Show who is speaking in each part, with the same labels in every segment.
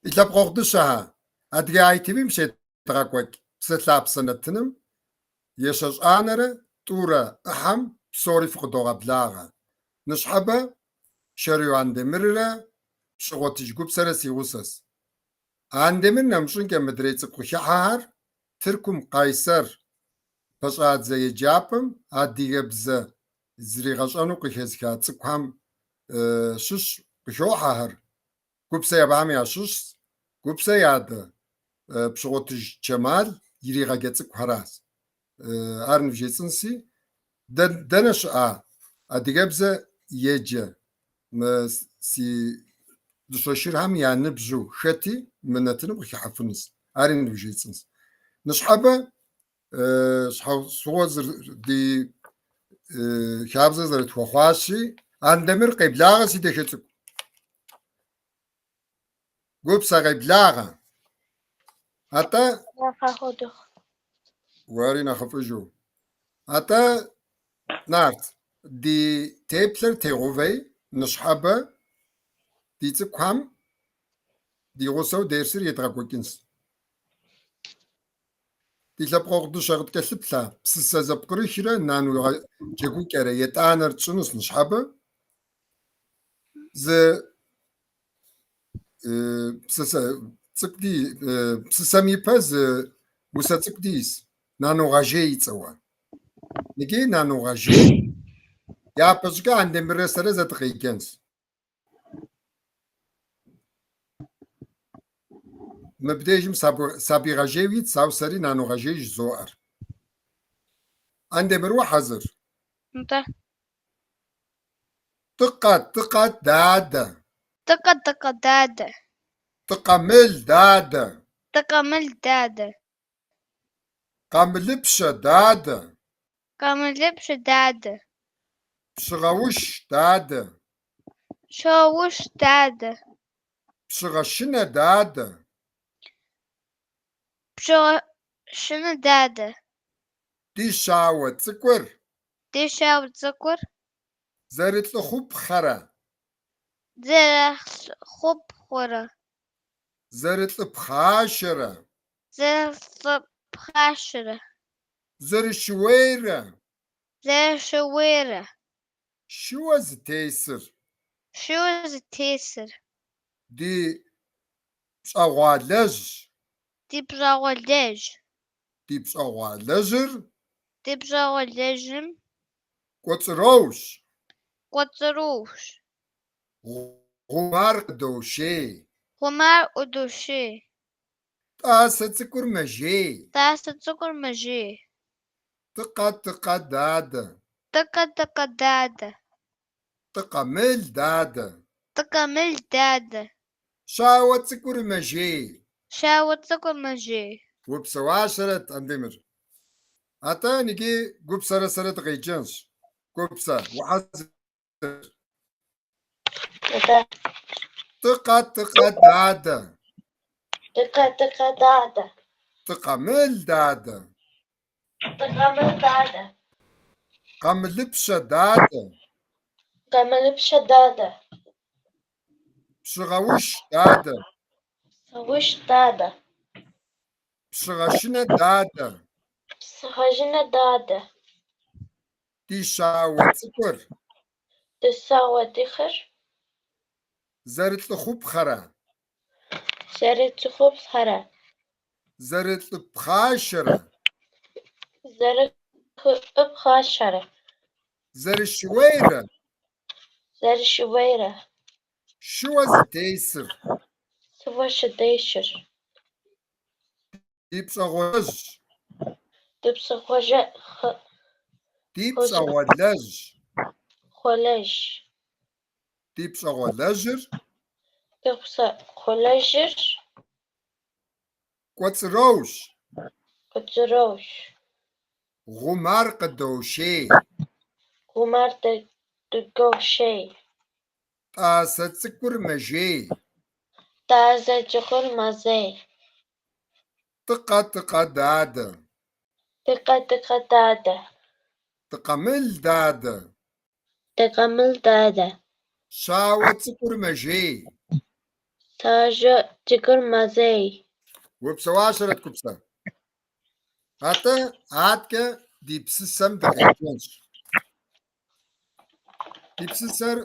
Speaker 1: Ди лъэпкъэгъу дыщэхэ, Адыгэ ITV-м щедгъэкӏуэкӏ Псэлъапсэ нэтыным ещэщӏанэрэ тӏурэ ӏыхьэм псори фыкъыдогъэблагъэ. Ныщхьэбэ Шэру Андемыррэ Пщыгъуэтыж Гупсэрэ си гъусэс. Андемыр нэмыщӏынкӏэ мыдрей цӏыкӏу къыхыхьэхэр Тыркум Къайсэр пэщӏадзэ еджапӏэм адыгэбзэ зригъэщӏэну къыхэзыха цӏыкӏухэм щыщ къыхохьэхэр. Гупсэ абыхэм ящыщщ. Гупсэ и адэ Пщыгъуэтыж Чэмал иригъэджэ цӏыкӏухэращ. Ар нывжесӏынси, дэнэ щыӏа адыгэбзэ еджэ мы си дыщэ шырхэм я ныбжьу хэти мы нэтыным къыхыхьэфынущ. Ари нывжесӏынщ. Ныщхьэбэ щхьэусыгъуэ ди хабзэ зэрытхуэхъуащи, Андемыр къеблагъэ си дахэ цӏыкӏу. Гупсэ къеблагъэ. Атӏэ уэри нэхъыфӏыжу. Атӏэ Нарт, ди теплъэр тегъувей ныщхьэбэ ди цӏыкӏухэм ди гъусэу дерсыр едгъэкӏуэкӏынщ. Ди лъэпкъэгъу дыщэ къыткӏэлъыплъа псысэ зэпкърыхрэ нану джэгукӏэрэ етӏанэр тщӏынущ ныщхьэбэ. Зы псысэ цӏыкӏу ди псысэм ипэ зы усэ цӏыкӏу дис, Нанугъэжей и цӏэуэ. Иджы Нанугъэжей япэ щӏыкӏэ Андемыррэ сэрэ зэ дыкъеджэнщ. Мыбдежым сабийгъэжейуэ итщ, ауэ сэри Нанугъэжей жызоӏэр. Андемыр, ухьэзыр?
Speaker 2: Нтӏэ.
Speaker 1: Тӏыкъэ, тӏыкъэ, дадэ.
Speaker 2: Тӏыкъэ, тӏыкъэ, дадэ.
Speaker 1: Тӏыкъэмыл, дадэ.
Speaker 2: Тӏыкъэмыл, дадэ.
Speaker 1: Къамылыпщэ, дадэ.
Speaker 2: Къамылыпщэ, дадэ.
Speaker 1: Пщыгъэуш, дадэ.
Speaker 2: Пщыгъэуш, дадэ.
Speaker 1: Пщыгъэшынэ, дадэ.
Speaker 2: Пщыгъэшынэ, дадэ.
Speaker 1: Ди щауэ цӏыкӏур.
Speaker 2: Ди щауэ цӏыкӏур.
Speaker 1: Зэрылӏыхъупхъэрэ.
Speaker 2: Зэрылӏыхъупхъэрэ.
Speaker 1: Зэрылӏыпхъашэрэ.
Speaker 2: Зэрылӏыпхъашэрэ.
Speaker 1: Зэрышууейрэ.
Speaker 2: Зэрышууейрэ.
Speaker 1: Шыуэ зытесыр.
Speaker 2: Шыуэ зытесыр.
Speaker 1: Ди пщӏэгъуалэжь.
Speaker 2: Ди пщӏэгъуалэжь.
Speaker 1: Ди пщӏэгъуалэжьыр.
Speaker 2: Ди пщӏэгъуалэжьым.
Speaker 1: Кӏуэцӏроущ.
Speaker 2: Кӏуэцӏроущ.
Speaker 1: Гъумар къыдошей.
Speaker 2: Гъумар къыдошей.
Speaker 1: Тӏасэ цӏыкӏур мэжей.
Speaker 2: Тӏасэ цӏыкӏур мэжей.
Speaker 1: Тӏыкъэ, тӏыкъэ, дадэ.
Speaker 2: Тӏыкъэ, тӏыкъэ, дадэ.
Speaker 1: Тӏыкъэмыл, дадэ.
Speaker 2: Тӏыкъэмыл, дадэ.
Speaker 1: Щауэ цӏыкӏур мэжей.
Speaker 2: Щауэ цӏыкӏур мэжей.
Speaker 1: Упсэуащэрэт, Андемыр. Атӏэ, иджы Гупсэрэ сэрэ дыкъеджэнщ. Гупсэ, ухьэзыр?
Speaker 3: Нтӏэ.
Speaker 1: Тӏыкъэ, тӏыкъэ, дадэ.
Speaker 3: Тӏыкъэ, тӏыкъэ, дадэ.
Speaker 1: Тӏыкъэмыл, дадэ.
Speaker 3: Тӏыкъэмыл, дадэ.
Speaker 1: Къамылыпщэ, дадэ.
Speaker 3: Къамылыпщэ, дадэ.
Speaker 1: Пщыгъэуш, дадэ.
Speaker 3: Пщыгъэуш, дадэ.
Speaker 1: Пщыгъэшынэ, дадэ.
Speaker 3: Пщыгъэшынэ, дадэ.
Speaker 1: Ди щауэ цӏыкӏур.
Speaker 3: Ди щауэ цӏыкӏур.
Speaker 1: Зэрылӏыхъупхъэрэ.
Speaker 3: Зэрылӏыхъупхъэрэ.
Speaker 1: Зэрылӏыпхъашэрэ.
Speaker 3: Зэрылӏыпхъашэрэ.
Speaker 1: Зэрышууейрэ.
Speaker 3: Зэрышууейрэ.
Speaker 1: Шыуэ зытесыр.
Speaker 3: Шыуэ зытесыр.
Speaker 1: Ди пщӏэгъуэлэжь.
Speaker 3: Ди пщӏэгъуэлэжь.
Speaker 1: Ди пщӏэгъуэлэжь.
Speaker 3: Гъуэлэжь.
Speaker 1: Ди пщӏэгъуэлэжьыр.
Speaker 3: Ди пщӏэгъуэлэжьыр.
Speaker 1: Кӏуэцӏроущ.
Speaker 3: Кӏуэцӏроущ.
Speaker 1: Гъумар къыдошей.
Speaker 3: Гъумар къыдошей.
Speaker 1: Тӏасэ цӏыкӏур мэжей.
Speaker 3: Тӏасэ цӏыкӏур мэжей.
Speaker 1: Тӏыкъэ, тӏыкъэ дадэ.
Speaker 3: Тӏыкъэ, тӏыкъэ дадэ.
Speaker 1: Тӏыкъэмыл дадэ.
Speaker 3: Тӏыкъэмыл дадэ.
Speaker 1: Щауэ цӏыкӏур мэжей.
Speaker 3: Щауэ цӏыкӏур мэжей.
Speaker 1: Упсэуащэрэт, Купсэ. Атӏэ, аткӏэ ди псысэм дыкъеджэнщ. Ди псысэр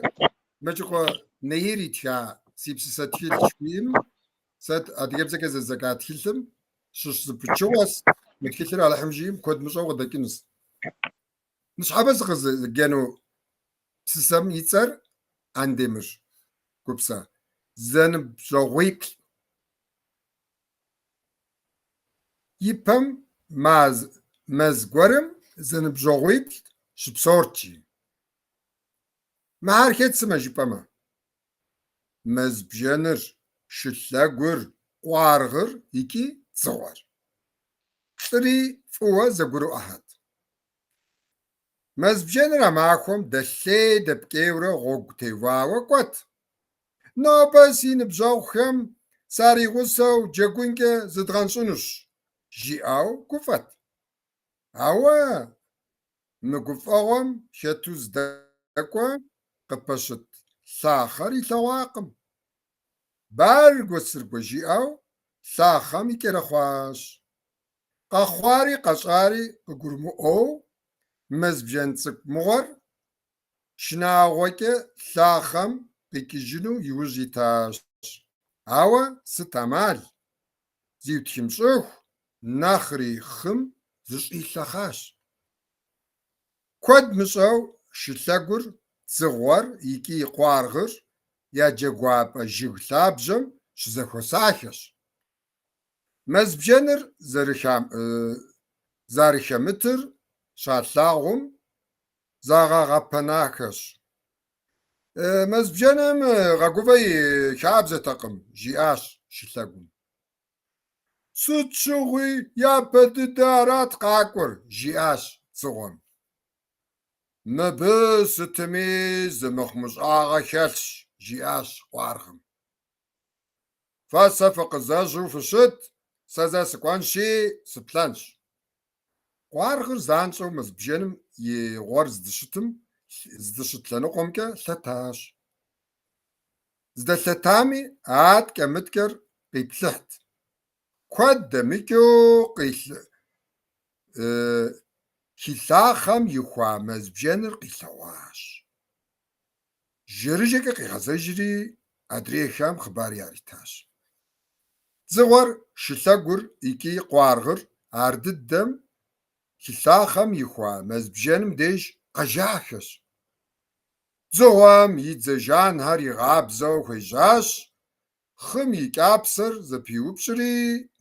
Speaker 1: Мэчыкъуэ Наир итха Си псысэ тхылъ жыхуиӏэм, сэ адыгэбзэкӏэ зэздзэкӏа тхылъым щыщ зы пычыгъуэщ. Мы тхылъыр Алыхьым жиӏэм куэд мыщӏэу къыдэкӏынущ. Ныщхьэбэ сыкъызэджэну псысэм и цӏэр Андемыр, Купсэ. Зэныбжьэгъуиплӏ. Ипэм мэз гуэрым зэныбжьэгъуиплӏ щыпсэурт, жи. Мыхэр хэт сымэ жыпӏэмэ? Мэз бжэныр, шылъэгур, къуаргъыр икӏи дзыгъуэр. Плӏыри фӏыуэ зэгурыӏуэхэт. Мэз бжэныр а махуэм дэлъей-дэпкӏейурэ гъуэгу теувауэ кӏуэт. Нобэ си ныбжьэгъухэм саригъусэу джэгункӏэ зыдгъэнщӏынущ, жиӏэу гуфӏэт. Ауэ мы гуфӏэгъуэм хэту здэкӏуэм къыпэщыт лъахъэр илъэгъуакъым. Баргуэ-сыргуэ жиӏэу лъахъэм икӏэрэхъуащ. Къэхъуари къэщӏари къыгурымыӏуэу мэз бжэн цӏыкӏу мыгъуэр шынагъуэкӏэ лъахъэм къикӏыжыну иужь итащ. Ауэ сыт ӏэмал, зиутхыпщӏыху нэхъри хъым зыщӏилъэхъащ. Куэд мыщӏэу шылъэгур, дзыгъуэр икӏи къуаргъыр я джэгуапӏэ жыг лъабжьэм щызэхуэсахэщ. Мэз бжэныр зэрыхэмытыр щалъагъум, загъэгъэпэнахэщ. Мэз бжэным гъэгувэ и хабзэтэкъым, жиӏащ шылъэгум. Сыт щыгъуи япэ дыдэ арат къакӏуэр, жиӏащ дзыгъуэм. Мыбы сытми зы мыхъумыщӏагъэ хэлъщ, жиӏащ къуаргъым. Фэ сэ фыкъызэжьэу фыщыт, сэ зэ сыкӏуэнщи, сыплъэнщ. Къуаргъыр занщӏэу мэз бжэным и гъуэр здыщыт лъэныкъуэмкӏэ лъэтащ. Здэлъэтами аткӏэ-мыткӏэр къиплъыхьт. Куэд дэмыкӏыу хъилъахъэм ихуа мэз бжэныр къилъэгъуащ. Жэрыжэкӏэ къигъэзэжри, адрейхэм хъыбар яритащ. Дзыгъуэр, шылъэгур икӏи къуаргъыр ардыдэм хъилъахъэм ихуа мэз бжэным деж къэжахэщ. Дзыгъуэм и дзэ жанхэр игъабзэу хуежьащ, хъым и кӏапсэр зэпиупщӏри,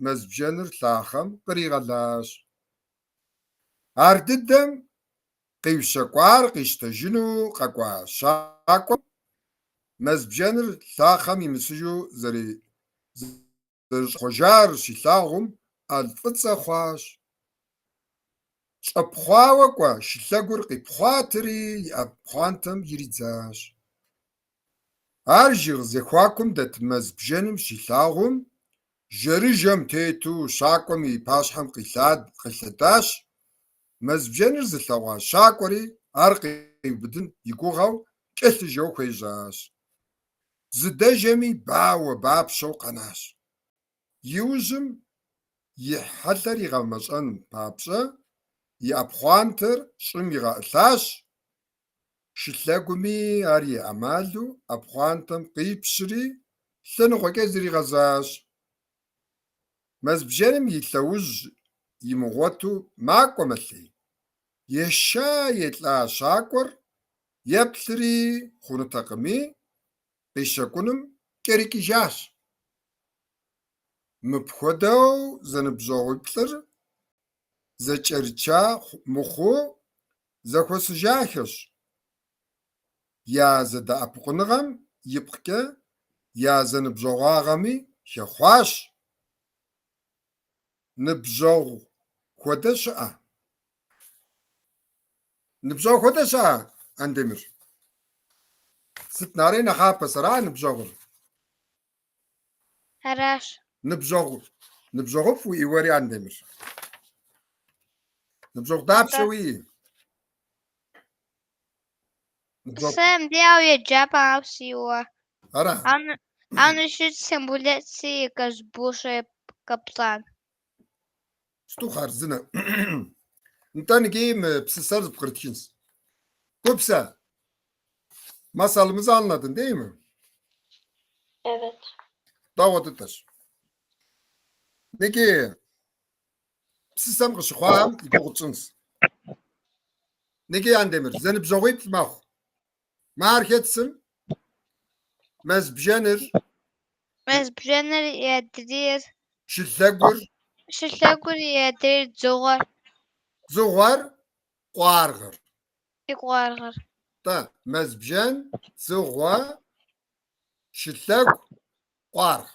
Speaker 1: мэз бжэныр лъахъэм къригъэлащ. Ардыдэм къиущэкӏуар къищтэжыну къэкӏуа щакӏуэм мэз бжэныр лъахъэм имысыжу зэрыщӏэпхъуэжар щилъагъум, ӏэл фӏыцӏэ хъуащ. Щӏэпхъуауэ кӏуэ шылъэгур къипхъуатэри и ӏэпхъуантэм иридзащ. Ар жыг зэхуакум дэт мэз бжэным щилъагъум, жэрыжэм тету щакӏуэм и пащхьэм къилъэдащ. Мэз бжэныр зылъэгъуа щакӏуэри ар къиубыдын и гугъэу кӏэлъыжэу хуежьащ. Зыдэжэми бауэ-бапщэу къэнащ. Иужьым и хьэлъэр игъэмэщӏэн папщӏэ и ӏэпхъуантэр щӏым игъэӏылъащ, шылъэгуми ар и ӏэмалу ӏэпхъуантэм къипщри лъэныкъуэкӏэ зригъэзащ. Мэз бжэным и лъэужь имыгъуэту макӏуэ-мэлъей. Еша-елӏа щакӏуэр еплъри хъунутэкъыми, къищэкӏуным кӏэрыкӏыжащ. Мыпхуэдэу зэныбжьэгъуиплӏыр зэкӏэрыча мыхъуу зэхуэсыжахэщ. Я зэдэӏэпыкъуныгъэм ипкъкӏэ я зэныбжьэгъуагъэми хэхъуащ. Ныбжьэгъу хуэдэ щыӏэ? Ныбжьэгъу хуэдэ щыӏэ, Андемыр? Сыт нэхърэ нэхъапэ, сэра ныбжьэгъур?
Speaker 2: Аращ.
Speaker 1: Ныбжьэгъу. Ныбжьэгъуфӏ уиӏэ уэри, Андемыр? Ныбжьэгъу дапщэ
Speaker 2: Нтӏэ.
Speaker 1: уиӏэ? Ныбжьэгъу.
Speaker 2: Сэ мыбдеж еджапӏэм ауэ сиӏэуэ.
Speaker 1: Ара?
Speaker 2: Ауэ щыт Тембулэт си Казбушэ Каплан.
Speaker 1: Сыту хъарзынэ. Нтӏэ, ныги мы псысэр зэпкърытхынщ. Гупсэ, masalımızı anladın değil mi?
Speaker 3: Evet.
Speaker 1: Дэгъуэ дыдэщ. Ныги псысэм къыщыхъуам и гугъу тщӏынщ. Ныги Андемыр, зэныбжьэгъуиплӏ мэхъу. Мар хэт сым? Мэз бжэныр,
Speaker 2: Мэз бжэныр адрейр,
Speaker 1: шылъэгур,
Speaker 2: шылъэгур адрейр дзыгъуэр,
Speaker 1: дзыгъуэр, къуаргъыр.
Speaker 2: И къуаргъыр.
Speaker 1: Нтӏэ, мэз бжэн, дзыгъуэ, шылъэгу, къуаргъ.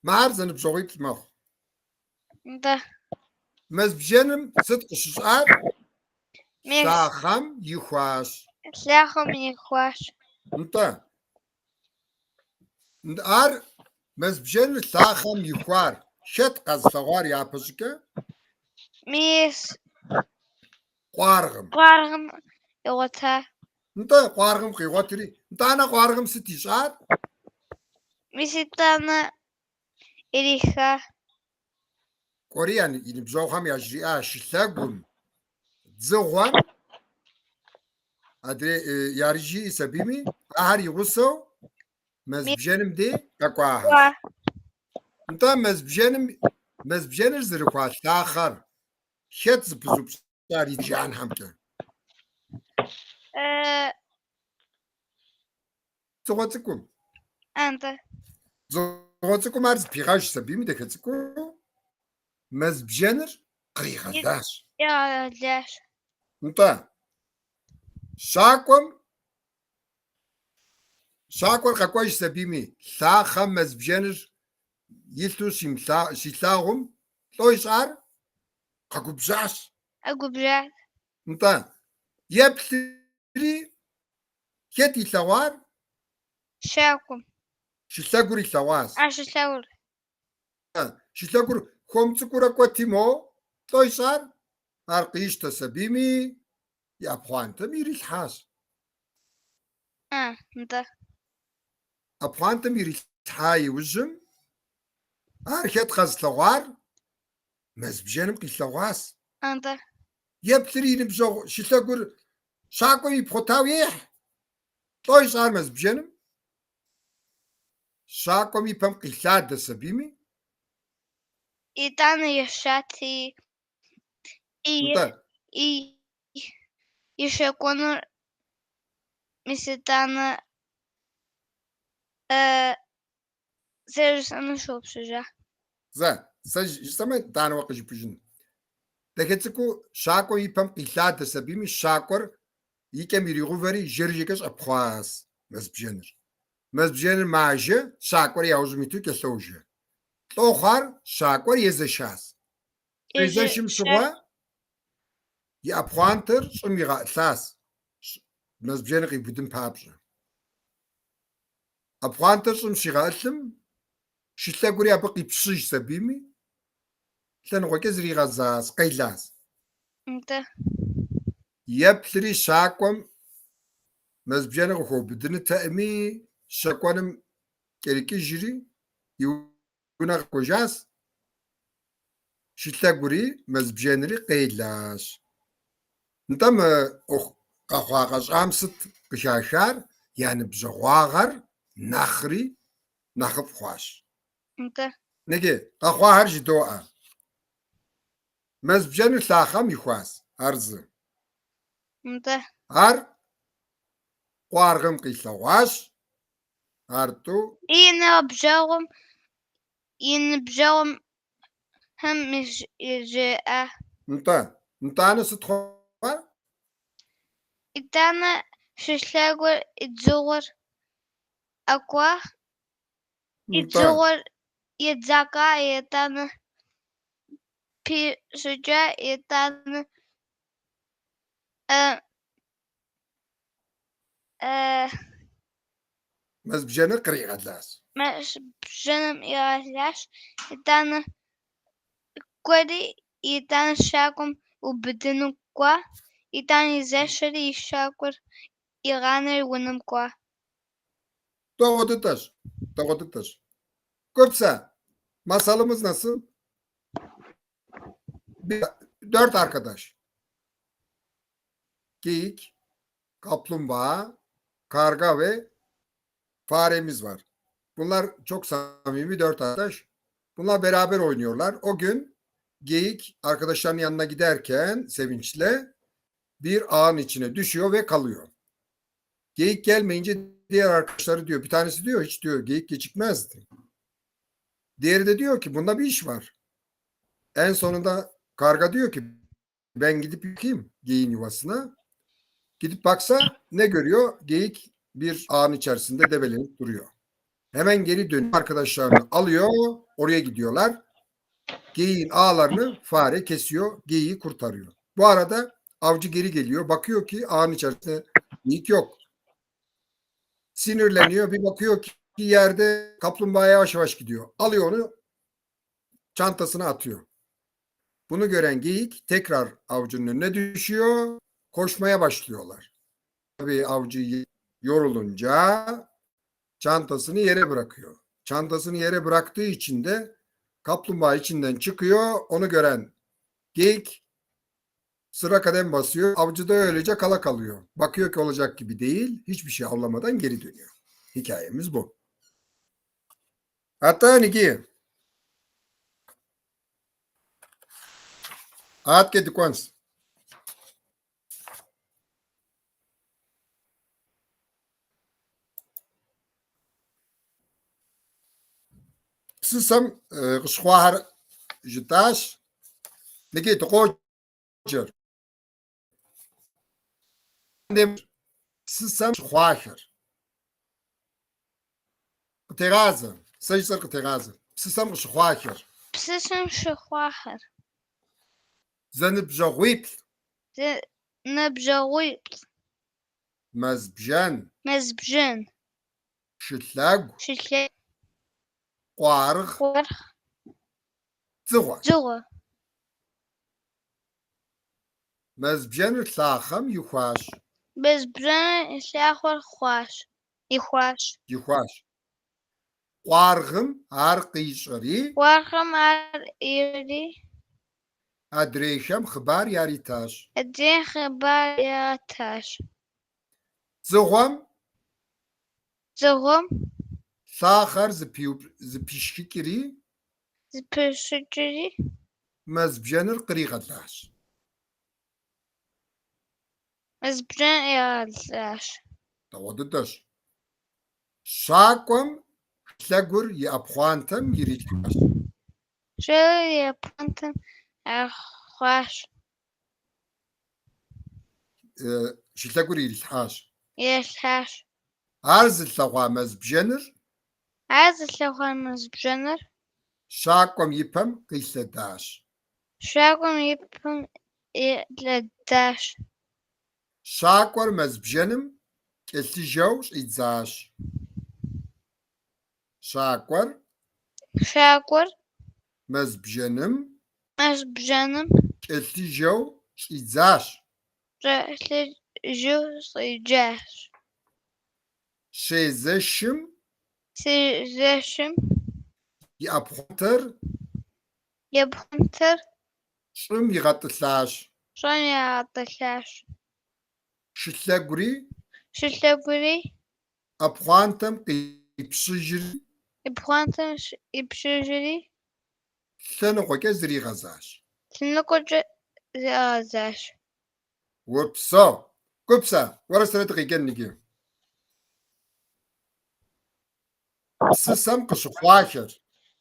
Speaker 1: Мар зэныбжьэгъуиплӏ мэхъу.
Speaker 2: Нтӏэ.
Speaker 1: Мэз бжэным сыт къыщыщӏар?
Speaker 2: Мес.
Speaker 1: Лъахъэм ихуащ.
Speaker 2: Лъахъэм ихуащ.
Speaker 1: Нтӏэ. Ар мэз бжэныр лъахъэм ихуар хэт къэзылъэгъуар япэщӏыкӏэ?
Speaker 2: Мис.
Speaker 1: Къуаргъым.
Speaker 2: Къуаргъым игъуэта.
Speaker 1: Нтӏэ, къуаргъым къигъуэтри. Нтӏанэ къуаргъым сыт ищӏар?
Speaker 2: Мис итӏанэ ириха.
Speaker 1: Кӏуэри и ныбжьэгъухэм яжриӏа шылъэгум, дзыгъуэм, адрей ярыжи сабийми, ахэр и гъусэу мэз бжэным дей къэкӏуахэр.
Speaker 2: Кӏуа.
Speaker 1: Нтӏэ, мэз бжэным, мэз бжэныр зэрыхуа лъахъэр хэт зэпызупщӏар и жанхэмкӏэ? Дзыгъуэ цӏыкӏум.
Speaker 2: Нтӏэ.
Speaker 1: Дзыгъуэ цӏыкӏум ар зэпигъэж сабийми дахэ цӏыкӏуу мэз бжэныр къригъэлащ.
Speaker 2: Иригъэлащ.
Speaker 1: Нтӏэ, щакӏуэм, щакӏуэр къэкӏуэж сабийми, лъахъэм мэз бжэныр илъу щилъагъум, лӏо ищӏар къэгубжьащ.
Speaker 2: Къэгубжьащ.
Speaker 1: Нтӏэ, еплъри, хэт илъэгъуар?
Speaker 2: Щакӏуэм.
Speaker 1: Шылъэгур илъэгъуащ.
Speaker 2: А шылъэгур.
Speaker 1: Шылъэгур хуэм цӏыкӏуурэ кӏуэти мо, лӏо ищӏар? Ар къищтэ сабийми, и ӏэпхъуантэм ирилъхьащ.
Speaker 2: А, нтӏэ.
Speaker 1: ӏэпхъуантэм ирилъхьа иужьым, ар хэт къэзылъэгъуар? Мэз бжэным къилъэгъуащ.
Speaker 2: Нтӏэ.
Speaker 1: Еплъри и ныбжьэгъу шылъэгур щакӏуэм ипхъуэтауэ ехь. Лӏо ищӏар мэз бжэным? Щакӏуэм и пэм къилъадэ сабийми?
Speaker 2: Итӏанэ ещати, и
Speaker 1: Нтӏэ.
Speaker 2: и и щэкӏуэнур мис итӏанэ зэрыжысӏэну сщыгъупщэжа.
Speaker 1: Зэ, сэ жысӏэмэ, итӏанэ уэ къыжыпӏэжын. Дахэ цӏыкӏуу щакӏуэм и пэм къилъадэ сабийми, щакӏуэр и кӏэм иригъувэри жэрыжэкӏэ щӏэпхъуащ мэз бжэныр. Мэз бжэныр мажэ, щакӏуэр яужьым иту кӏэлъожэ. Лӏо хъуар щакӏуэр езэшащ. Езэшым щыгъуэ и ӏэпхъуантэр щӏым игъэӏылъащ, мэз бжэныр къиубыдын папщӏэ. Ӏэпхъуантэр щӏым щигъэӏылъым, шылъэгури абы къипщыж сабийми, лъэныкъуэкӏэ зригъэзащ, къелащ.
Speaker 2: Нтӏэ.
Speaker 1: Еплъри щакӏуэм мэз бжэныр къыхуэубыдынутэӏыми, щэкӏуэным кӏэрыкӏыжри, и унэ къэкӏуэжащ, шылъэгури мэз бжэнри къелащ. Нтӏэ мы ӏуэху къэхъуа къэщӏам сыт къыхахар? Я ныбжьэгъуагъэр нэхъри нэхъыфӏ хъуащ.
Speaker 2: Нтӏэ.
Speaker 1: Ныги, къэхъуахэр жыдоӏэ. Мэз бжэныр лъахъэм ихуащ, ар зы.
Speaker 2: Нтӏэ.
Speaker 1: Ар къуаргъым къилъэгъуащ, ар тӏу.
Speaker 2: И ныбжьэгъум, и ныбжьэгъухэм жеӏэ.
Speaker 1: Нтӏэ, нтӏанэ сыт хъуар?
Speaker 2: Итӏанэ шылъэгур и дзыгъуэр къэкӏуа, и
Speaker 1: Нтӏэ.
Speaker 2: дзыгъуэр едзэкъа, итӏанэ пищӏыкӏа, итӏанэ
Speaker 1: Мэз бжэныр къригъэлащ.
Speaker 2: Мэз бжэным игъэлащ, итӏанэ кӏуэри, итӏанэ щакӏуэм убыдыну кӏуа, итӏанэ езэшри и щакӏуэр игъанэри унэм кӏуа.
Speaker 1: Дэгъуэ дыдэщ, дэгъуэ дыдэщ. Гупсэ, masalımız nasıl? Bir, dört arkadaş. Geyik, kaplumbağa, karga ve faremiz var. Bunlar çok samimi dört arkadaş. Bunlar beraber oynuyorlar. O gün geyik arkadaşlarının yanına giderken sevinçle bir ağın içine düşüyor ve kalıyor. Geyik gelmeyince diğer arkadaşları diyor. Bir tanesi diyor hiç diyor geyik gecikmezdi. Diğeri de diyor ki bunda bir iş var. En sonunda karga diyor ki ben gidip bakayım geyiğin yuvasına. Gidip baksa ne görüyor? Geyik bir ağın içerisinde debelenip duruyor. Hemen geri dönüp arkadaşlarını alıyor. Oraya gidiyorlar. Geyiğin ağlarını fare kesiyor. Geyiği kurtarıyor. Bu arada avcı geri geliyor. Bakıyor ki ağın içerisinde geyik yok. Sinirleniyor. Bir bakıyor ki yerde kaplumbağa yavaş yavaş gidiyor. Alıyor onu çantasına atıyor. Bunu gören geyik tekrar avcının önüne düşüyor. Koşmaya başlıyorlar. Tabii avcı yorulunca çantasını yere bırakıyor. Çantasını yere bıraktığı için de kaplumbağa içinden çıkıyor. Onu gören geyik sıra kadem basıyor. Avcı da öylece kala kalıyor. Bakıyor ki olacak gibi değil. Hiçbir şey avlamadan geri dönüyor. Hikayemiz bu. Hatta Niki. At que Псысэм къыщыхъуахэр жытӏащ. Иджы дыкъоджэр. Псысэм щыхъуахэр. Къытегъазэ. Сэ жысӏэр къытегъазэ. Псысэм къыщыхъуахэр.
Speaker 2: Псысэм щыхъуахэр.
Speaker 1: Зэныбжьэгъуиплӏ.
Speaker 2: Зэныбжьэгъуиплӏ.
Speaker 1: Мэз бжэн.
Speaker 2: Мэз бжэн.
Speaker 1: Шылъэгу.
Speaker 2: Шылъэгу.
Speaker 1: Къуаргъ.
Speaker 2: Къуаргъ.
Speaker 1: Дзыгъуэ.
Speaker 2: Дзыгъуэ.
Speaker 1: Мэз бжэныр лъахъэм ихуащ.
Speaker 2: Мэз бжэныр лъахъэр хъуащ, ихуащ.
Speaker 1: Ихуащ. Къуаргъым ар къищӏэри.
Speaker 2: Къуаргъым ар ищӏэри.
Speaker 1: Адрейхэм хъыбар яритащ.
Speaker 2: Адрейхэм хъыбар яритащ.
Speaker 1: Дзыгъуэм.
Speaker 2: Дзыгъуэм.
Speaker 1: Лъахъэр зэпишхыкӏри.
Speaker 2: Зэпишхыкӏри.
Speaker 1: Мэз бжэныр къригъэлащ.
Speaker 2: Мэз бжэныр къригъэлащ.
Speaker 1: Дэгъуэ дыдэщ. Щакӏуэм шылъэгур и ӏэпхъуантэм ирилъхьащ.
Speaker 2: Шылъэгур и ӏэпхъуантэм ирилъхьащ.
Speaker 1: Шылъэгур ирилъхьащ.
Speaker 2: Ирилъхьащ.
Speaker 1: Ар зылъэгъуа мэз бжэныр.
Speaker 2: Ар зылъэгъуа мэз бжэныр.
Speaker 1: Щакӏуэм и пэм къилъэдащ.
Speaker 2: Щакӏуэм и пэм къилъэдащ.
Speaker 1: Щакӏуэр мэз бжэным кӏэлъыжэу щӏидзащ. Щакӏуэр.
Speaker 2: Щакӏуэр.
Speaker 1: Мэз бжэным.
Speaker 2: Мэз бжэным.
Speaker 1: Кӏэлъыжэу щӏидзащ.
Speaker 2: Кӏэлъыжэу щӏидзащ.
Speaker 1: Щезэшым.
Speaker 2: Щезэшым.
Speaker 1: И ӏэпхъуантэр.
Speaker 2: И ӏэпхъуантэр.
Speaker 1: Щӏым игъэтӏылъащ.
Speaker 2: Щӏым игъэтӏылъащ.
Speaker 1: Шылъэгури.
Speaker 2: Шылъэгури.
Speaker 1: ӏэпхъуантэм къипщыжри.
Speaker 2: Ӏэпхъуантэм къипщыжри.
Speaker 1: Лъэныкъуэкӏэ зригъэзащ.
Speaker 2: Лъэныкъуэкӏэ зригъэзащ.
Speaker 1: Упсэу. Гупсэ, уэрэ сэрэ дыкъеджэн иджы. Псысэм къыщыхъуахэр.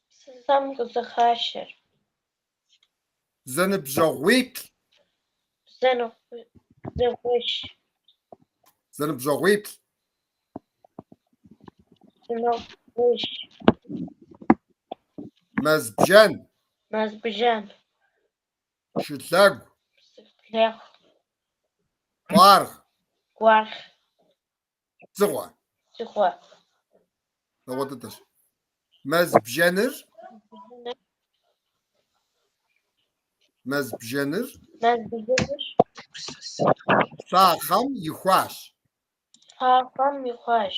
Speaker 3: Псысэм къыщыхъуахэр.
Speaker 1: Зэныбжьэгъуиплӏ.
Speaker 3: Зэныбжьэгъуищ.
Speaker 1: Зэныбжьэгъуиплӏ.
Speaker 3: Зэныбжьэгъуищ.
Speaker 1: Мэз бжэн.
Speaker 3: Мэз бжэн.
Speaker 1: Шылъэгу.
Speaker 3: Шылъэгу.
Speaker 1: Къуаргъ.
Speaker 3: Къуаргъ.
Speaker 1: Дзыгъуэ.
Speaker 3: Дзыгъуэ.
Speaker 1: Дэгъуэ дыдэщ. Мэз бжэныр Мэз бжэныр
Speaker 3: Мэз бжэныр
Speaker 1: лъахъэм ихуащ.
Speaker 3: Лъахъэм ихуащ.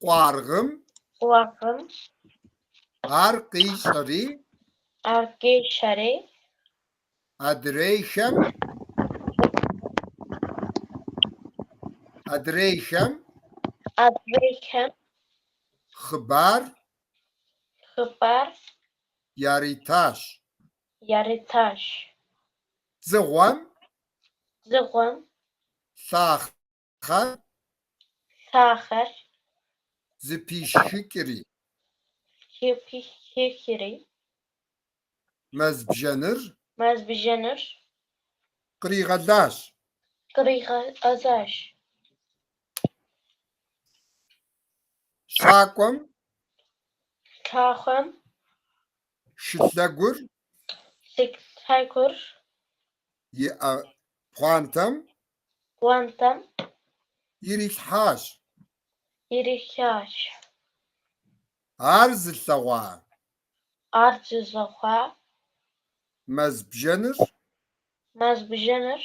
Speaker 1: Къуаргъым
Speaker 3: Къуаргъым
Speaker 1: ар къищӏэри
Speaker 3: ар къищӏэри
Speaker 1: адрейхэм адрейхэм
Speaker 3: адрейхэм
Speaker 1: хъыбар
Speaker 3: хъыбар
Speaker 1: яритащ.
Speaker 3: яритащ.
Speaker 1: Дзыгъуэм
Speaker 3: Дзыгъуэм
Speaker 1: лъахъэр
Speaker 3: лъахъэр
Speaker 1: зыпишхыкӏри
Speaker 3: зыпишхыкӏри
Speaker 1: мэз бжэныр
Speaker 3: мэз бжэныр
Speaker 1: къригъэлащ.
Speaker 3: къригъэлащ.
Speaker 1: Щакӏуэм
Speaker 3: Щакӏуэм
Speaker 1: шылъэгур
Speaker 3: шылъэгур
Speaker 1: и ӏэпхъуантэм
Speaker 3: пхъуантэм
Speaker 1: ирилъхьащ.
Speaker 3: ирилъхьащ.
Speaker 1: Ар зылъэгъуа
Speaker 3: Ар зылъэгъуа
Speaker 1: мэз бжэныр
Speaker 3: мэз бжэныр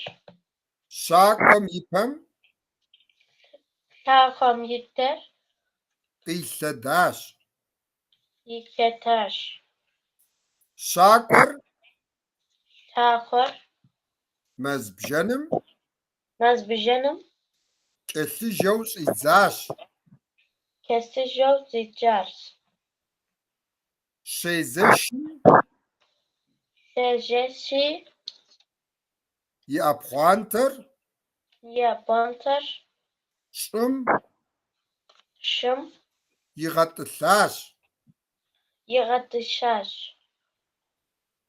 Speaker 1: щакӏуэм и пэм
Speaker 3: щакӏуэм и пэм
Speaker 1: къилъэдащ.
Speaker 3: Къилъэдащ.
Speaker 1: Щакӏуэр
Speaker 3: Щакӏуэр
Speaker 1: мэз бжэным
Speaker 3: мэз бжэным
Speaker 1: кӏэлъыжэу щӏидзащ.
Speaker 3: Кӏэлъыжэу щӏидзащ.
Speaker 1: Щезэшым
Speaker 3: Щезэшым
Speaker 1: и ӏэпхъуантэр
Speaker 3: и ӏэпхъуантэр
Speaker 1: щӏым
Speaker 3: щӏым
Speaker 1: игъэтӏылъащ.
Speaker 3: Игъэтӏылъащ.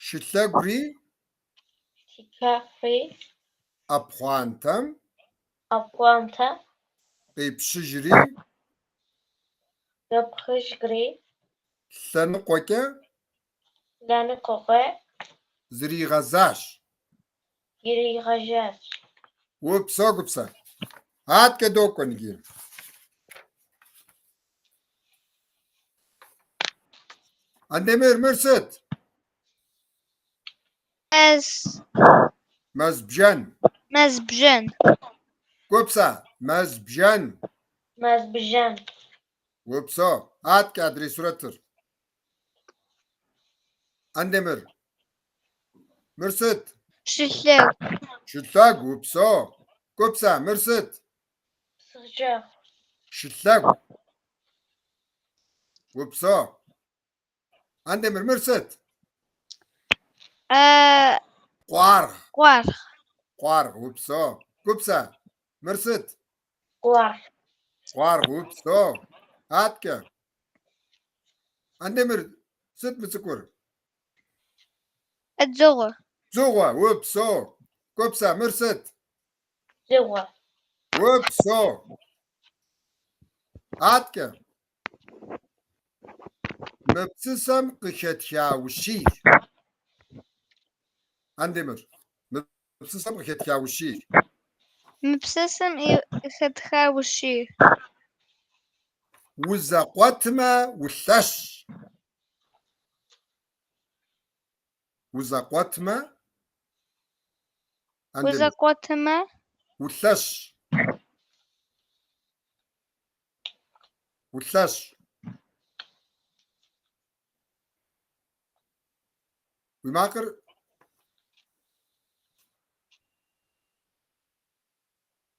Speaker 1: Шылъэгури
Speaker 3: Шылъэгури
Speaker 1: ӏэпхъуантэм
Speaker 3: ӏэпхъуантэм
Speaker 1: къипщыжри
Speaker 3: къипщыжри
Speaker 1: лъэныкъуэкӏэ
Speaker 3: лъэныкъуэкӏэ
Speaker 1: зригъэзащ.
Speaker 3: Иригъэзащ.
Speaker 1: Упсэу, Гупсэ. Аткӏэ докӏуэ иджы. Андемыр, мыр сыт?
Speaker 2: Мэз
Speaker 1: Мэз бжэн.
Speaker 2: Мэз бжэн.
Speaker 1: Гупсэ, мэз бжэн.
Speaker 3: Мэз бжэн.
Speaker 1: Упсэу. Аткӏэ адрей сурэтыр. Андемыр. Мыр сыт?
Speaker 2: Шылъэгу.
Speaker 1: Шылъэгу, упсэу. Гупсэ, мыр сыт?
Speaker 3: Шылъэгу.
Speaker 1: Шылъэгу. Упсэу. Андемыр, мыр сыт? Къуаргъ.
Speaker 2: Къуаргъ.
Speaker 1: Къуаргъ, упсэу. Гупсэ, мыр сыт?
Speaker 3: Къуаргъ.
Speaker 1: Къуаргъ, упсэу. Аткӏэ. Андемыр, сыт мы цӏыкӏур?
Speaker 2: Дзыгъуэ.
Speaker 1: Дзыгъуэ, упсэу. Гупсэ, мыр сыт?
Speaker 3: Дзыгъуэ.
Speaker 1: Упсэу. Аткӏэ. Мы псысэм къыхэтха ущийр. Андемыр, мы псысэм къыхэтха ущийр.
Speaker 2: Мы псысэм къыхэтха ущийр.
Speaker 1: Узэкъуэтмэ, улъэщщ. Узэкъуэтмэ, Андемыр.
Speaker 2: Узэкъуэтмэ,
Speaker 1: Улъэщщ. Улъэщщ. Уи макъыр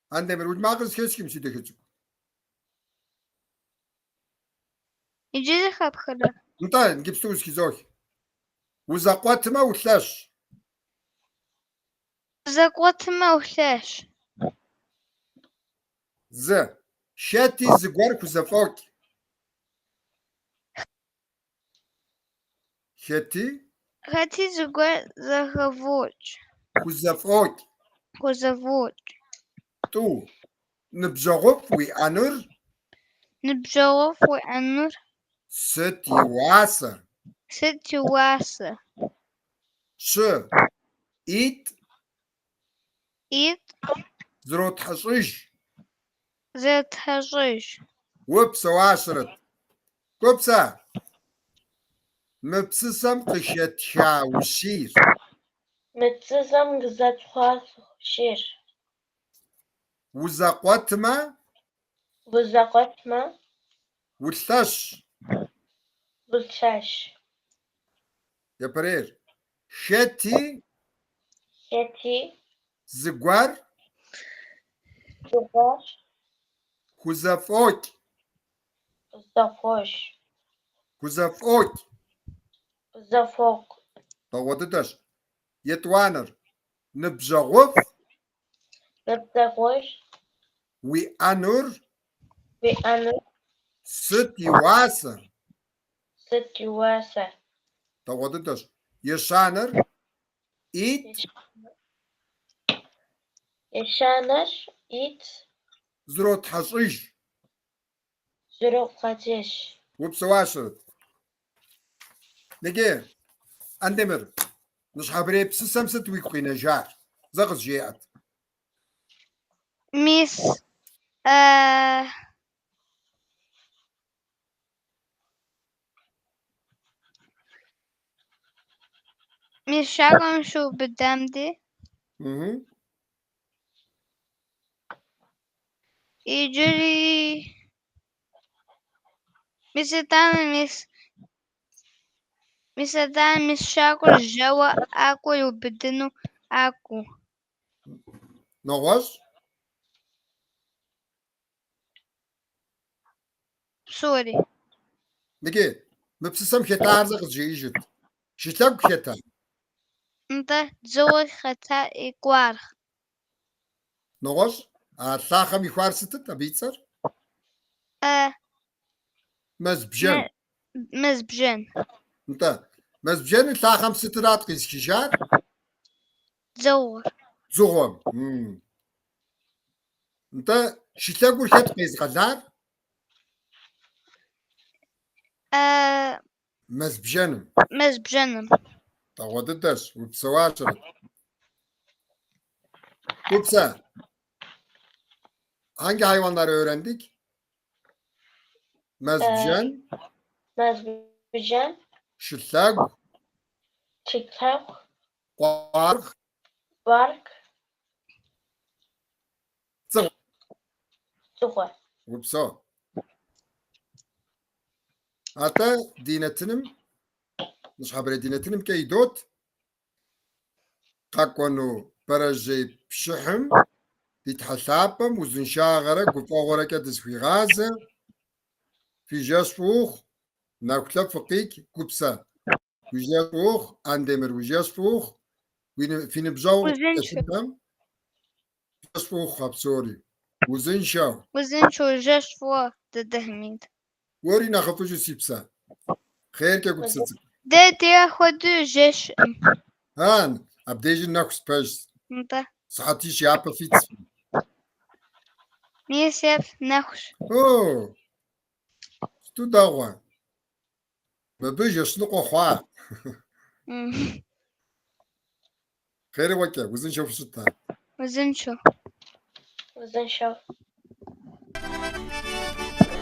Speaker 1: Андемыр, уи макъыр зэхэсхым, си дахэ цӏыкӏу.
Speaker 2: Иджы зэхэпхрэ?
Speaker 1: Нтӏэ, иджыпсту узэхызох. Узэкъуэтмэ, улъэщщ.
Speaker 2: Узэкъуэтмэ, улъэщщ.
Speaker 1: Зы. Хэти зыгуэр хузэфӏокӏ. Хэти?
Speaker 2: Хэти зыгуэр зэхэвокӏ.
Speaker 1: Хузэфӏокӏ.
Speaker 2: Хузэфӏокӏ.
Speaker 1: Тӏу. Ныбжьэгъуфӏ уиӏэнур?
Speaker 2: Ныбжьэгъуфӏ уиӏэнур?
Speaker 1: Сыт и уасэ?
Speaker 2: Сыт и уасэ?
Speaker 1: Щы. ӏитӏ.
Speaker 2: ӏитӏ.
Speaker 1: Зэротхьэщӏыж.
Speaker 2: Зэротхьэщӏыж.
Speaker 1: Упсэуащэрэт. Гупсэ, мы псысэм къыхэтха ущийр.
Speaker 3: Мы псысэм къызэтхуа ущийр.
Speaker 1: Узэкъуэтмэ.
Speaker 3: Узэкъуэтмэ.
Speaker 1: Улъэщ.
Speaker 3: Улъэщ.
Speaker 1: Япэрейр. Хэти.
Speaker 3: Хэти.
Speaker 1: Зыгуэр.
Speaker 3: Зыгуэр.
Speaker 1: Хузэфӏокӏ.
Speaker 3: Хузэфӏокӏ.
Speaker 1: Хузэфӏокӏ.
Speaker 3: Хузэфӏокӏ.
Speaker 1: Дэгъуэ дыдэщ. Етӏуанэр. Ныбжьэгъуфӏ.
Speaker 3: Ныбжьэгъуфӏ.
Speaker 1: Уиӏэнур.
Speaker 3: Уиӏэнур.
Speaker 1: Сыт и уасэ?
Speaker 3: Сыт и уасэ?
Speaker 1: Дэгъуэ дыдэщ. Ещанэр. ӏитӏ.
Speaker 3: Ещанэр ӏитӏ.
Speaker 1: Зротхьэщӏыж.
Speaker 3: Зротхьэщӏыж.
Speaker 1: Упсэуащэрэт. Иджы, Андемыр, ныщхьэбэрей псысэм сыт уигу къинэжар? Зэ къызжеӏэт.
Speaker 2: Мис, мис щакӏуэм щиубыдам де. Иджыри мис итӏанэ мис мис итӏанэ мис щакӏуэр жэуэ ӏэкӏуэ иубыдыну ӏэкӏуэу.
Speaker 1: Нэгъуэщӏ?
Speaker 2: Псори.
Speaker 1: Иджы, мы псысэм хэтар зэ къызжеӏэжыт. Шылъэгу хэта?
Speaker 2: Нтӏэ, дзыгъуэ хэта и къуаргъ.
Speaker 1: Нэгъуэщӏ? А лъахъэм ихуар сытыт абы и цӏэр? Мэз бжэн.
Speaker 2: Мэз бжэн.
Speaker 1: Нтӏэ, мэз бжэныр лъахъэм сытырат къизыхыжар?
Speaker 2: Дзыгъуэр.
Speaker 1: Дзыгъуэм. Нтӏэ, шылъэгур хэт къезыгъэлар? Мэз бжэным.
Speaker 2: Мэз бжэным.
Speaker 1: Дэгъуэ дыдэщ, упсэуащэрэт. Гупсэ, hangi hayvanları öğrendik? Мэз бжэн.
Speaker 3: Мэз бжэн.
Speaker 1: Шылъэгу.
Speaker 3: Шылъэгу.
Speaker 1: Къуаргъ.
Speaker 3: Къуаргъ.
Speaker 1: Дзыгъуэ.
Speaker 3: Дзыгъуэ.
Speaker 1: Упсэу. Атӏэ ди нэтыным, ныщхьэбэрей ди нэтыным кӏэ идот. Къэкӏуэну бэрэжьей пшыхьым ди Тхьэ лъапӏэм узыншагъэрэ гуфӏэгъуэрэкӏэ дызыхуигъазэ. Фи жэщ фӏы ухъу, нэхулъэ фыкъикӏ, Гупсэ. Уи жэщ фӏы ухъу, Андемыр, уи жэщ фӏы ухъу. Фи ныбжьэгъу
Speaker 2: Узыншэу.
Speaker 1: Жэщ фӏы ухъу а псори. Узыншэу.
Speaker 2: Узыншэу жэщ фӏыуэ, дадэ Хьэмид.
Speaker 1: Уэри нэхъыфӏыжу си псэ. Хъеркӏэ Гупсэ цӏыкӏу.
Speaker 2: Дэ деж апхуэдэу жэщкъым.
Speaker 1: А, абдежыр нэхущ, пэжщ.
Speaker 2: Нтӏэ.
Speaker 1: Сыхьэтищ япэ фитщ.
Speaker 2: Мис еплъ, нэхущ.
Speaker 1: О, сыту дэгъуэ. Мыбы жэщ ныкъуэ хъуа. Хъерыгъуэкӏэ, узыншэу фыщыт.
Speaker 2: Узыншэу.
Speaker 3: Узыншэу.